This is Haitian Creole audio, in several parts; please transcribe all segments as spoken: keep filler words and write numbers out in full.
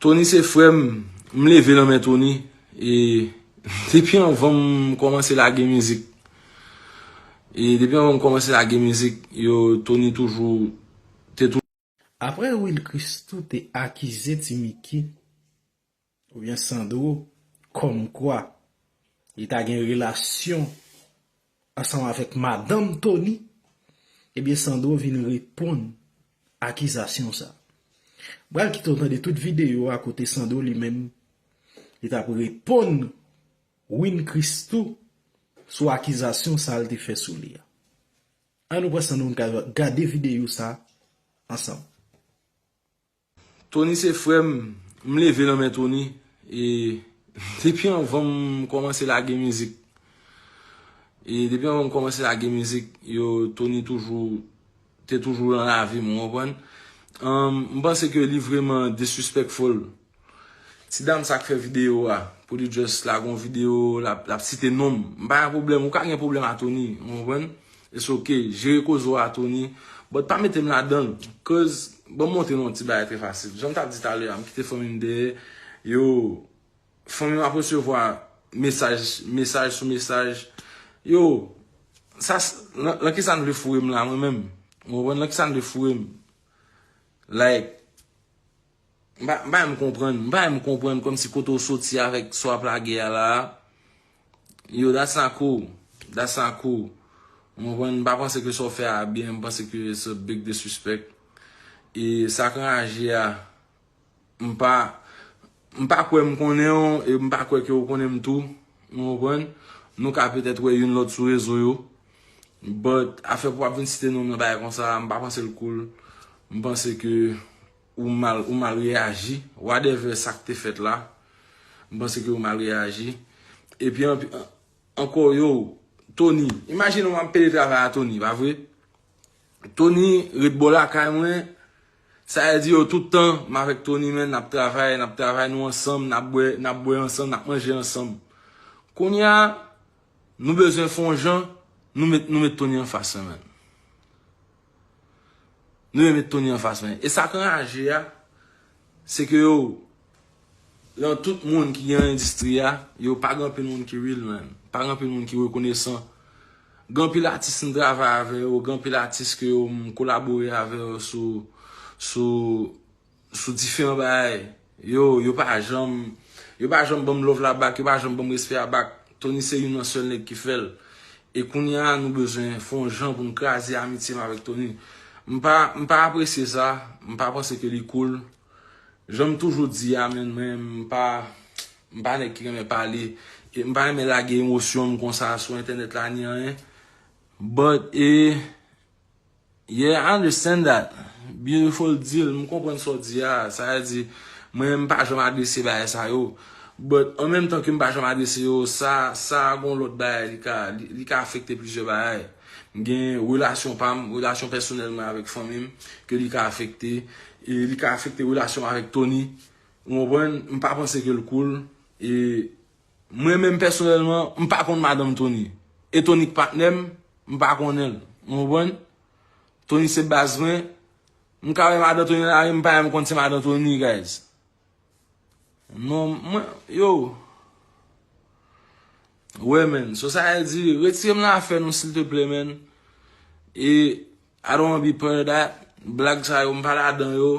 Tony se frè m, m leve nan men Tony. E depi anvan m kòmanse lage mizik. E depi anvan m kòmanse lage mizik, yo, Tony toujou, te toujou. Apre Will Christoo te akize Ti Micky oubyen Sandro kòmkwa li ta gen relasyon ansanm avèk madanm Tony, ebyen Sandro vin reponn akizasyon sa. M pral kite w tande tout videyo a kote Sandro li menm li t ap reponn Will Christoo sou akizasyon sa l te fè sou li a. An nou pran san nou ka gade videyo sa ansanm. Tony se frè m, m leve nan men Tony. E depi anvan m kòmanse lage mizik. E depi anvan m kòmanse lage mizik, yo, Tony toujou, te toujou nan lavi m, ou konprann? Um, m panse ke li vrèman disrespectful. Ti dam sa k fè videyo a, pou li just lage yon videyo, l ap, l ap site non m. M pa gen pwoblèm, ou ka gen pwoblèm a Tony, ou konprann? It's ok, jere koze w a Tony, but pa mete m ladan l, cause, ban m montre nou yon ti bagay trè fasil. Jan m t ap di talè a, m kite fanmi m dèyè, yo, fanmi m ap resevwa mesaj, mesaj sou mesaj, yo, sa, s- nan, nan kisa n vle foure m la, mwen menm? Ou konprann? Nan kisa n vle foure m? Like, m pa, m pa menm konprann, m pa menm konprann kòmsi kote w soti avèk sa w ap lage a la a. Yo, that's not cool. That's not cool. Ou konprann? M pa panse ke sa w fè a byen, m panse ke it's a big disrespect. E sa k anraje a, m pa, m pa kwè m konnen w, e m pa kwè ke w konnen m tou. Ou konprann? Nou ka petèt wè youn lòt sou rezo yo. But, afè pou w ap vin site non m nan bagay konsa, m pa panse l cool. M panse ke ou mal, ou mal reyaji. Whatever sa k te fèt la, m panse ke ou mal reyaji. Epi, anpi- an- ankò, yo, Tony, imajine w ap pede travay a Tony, pa vre? Tony ret bò lakay mwen. Sa vle di, yo, tout tan m avèk Tony, man, n ap travay, n ap travay, nou ansanm, n ap bwè, n ap bwè ansanm, n ap manje ansanm. Kounye a, nou bezwen fè yon jan, nou met, nou met Tony anfas mwen, man. Nou met Tony anfas mwen. E sa k anraje a, se ke, yo, nan tout moun ki gen nan endistri a, yo, pa gen anpil moun ki real, man. Pa gen anpil moun ki rekonesan. Gen anpil atis m travay avè yo, gen anpil atis ke yo m kolabore avè yo sou, sou, sou diferan bagay. Yo, yo pa janm, yo pa janm ban m love la back, yo pa janm ban m respè a back. Tony se youn nan sèl nèg ki fè l. E kounye a, nou bezwen fè yon jan pou n kraze amitye m avèk Tony. M pa, m pa apresye sa, m pa panse ke li cool. Jan m toujou di a, man, mwen, m pa, m pa nèg ki renmen pale. E m pa renmen lage emosyon m konsa sou entènèt la, ni anyen. But, e, yeah, I understand that. Beautiful deal, m konprann sa w di a. Sa vle di, mwen, m pa janm adrese bagay sa yo. But, an menm tan ke m pa janm adrese yo, sa, sa gon lòt bagay, li ka, li, li ka afekte plizyè bagay. M gen relasyon pa m, relasyon pèsonèl mwen avèk fanmi m, ke li ka afekte. E li ka afekte relasyon m avèk Tony. Ou konprann? M pa panse ke l cool. E mwen menm pèsonèlman, m pa konn madanm Tony. E Tony k patnè m, m pa konnen l. Ou konprann? Tony se baz mwen. M ka wè madanm Tony nan lari, m pa menm konn se madanm Tony, guys. Non, mwen, yo. Wè, man. So sa vle di, retire m nan afè nou, silteplè, man. E I don't wanna be part of that. Blag sa yo, m pa ladan yo.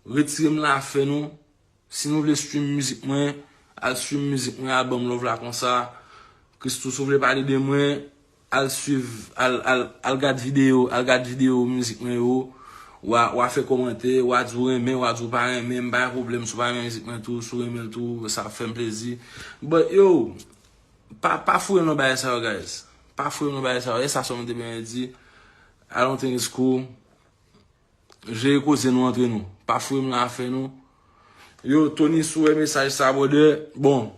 Retire m nan afè nou. Si nou vle stream mizik mwen, al stream mizik mwen, al ban m love la konsa. Christoo, si w vle pale de mwen, al swiv, al, al, al gad videyo, al gad videyo mizik mwen yo. W a, w a fè kòmantè, w a di w renmen, w a di w pa renmen, m pa gen pwoblèm si w pa renmen mizik mwen tou, si w renmen l tou, sa ap fè m plezi. But yo, pa, pa foure m nan bagay sa yo, guys. Pa foure m nan bagay sa yo. E sa sèlman m te bezwen di. I don't think it's cool. Jere koze nou antre nou. Pa foure m nan afè nou. Yo, Tony, si w wè mesaj sa, brother, bon.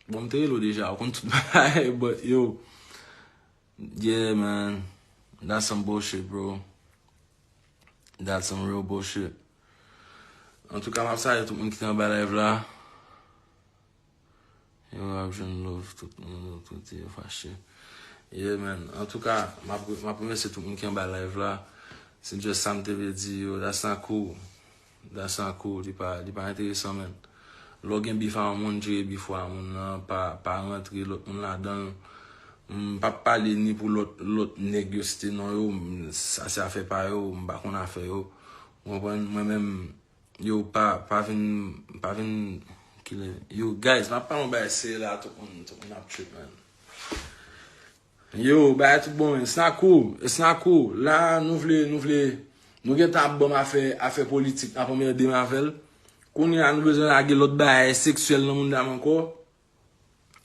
Bon, m te rele w deja, ou konn tout bagay, but yo. Yeah, man. That's some bullshit, bro. That's some real bullshit. Antouka, m ap salye tout moun ki te anba live la. Yo ap jwenn love tout moun, tout yo fache. Yeah, man. Antouka, m ap, m ap remèsye tout moun ki anba live la. Se just sa m te vle di yo. That's not cool. That's not cool. Li pa, li pa enteresan, man. Lè w gen bif a yon moun, jere bif ou a moun nan, pa, pa rantre lòt moun ladan l. M p ap pale ni pou lòt, lòt nèg yo site non yo, m, sa se afè pa yo, m pa konn afè yo. Ou konprann? Mwen menm, yo, pa, pa vin, pa vin, kilè, yo, guys, m ap pale yon bagay serye la, tout moun, tout moun ap trip, man. Yo, bagay tout bon, man. It's not cool. It's not cool. La, nou vle, nou vle, nou gentan ap ban m afè, afè politik, n ap anmède m avè l. Kounye a, nou bezwen lage lòt bagay seksyèl nan moun dam ankò.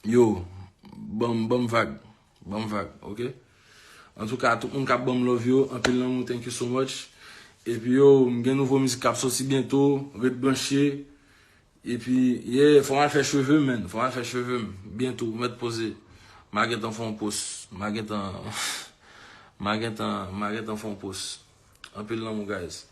Yo, ban m, ban m vag. Ban m vag, oke? Antouka, tout moun k ap ban m love yo, anpil lanmou, thank you so much. Epi yo, m gen nouvo mizik k ap soti byento, ret branche. Epi, yeah, fò m al fè cheve, man. Fò m al fè cheve m. Byento, mèt poze. M a gentan fè yon post. M a gentan, m a gentan, m a gentan fè yon post. Anpil lanmou, guys.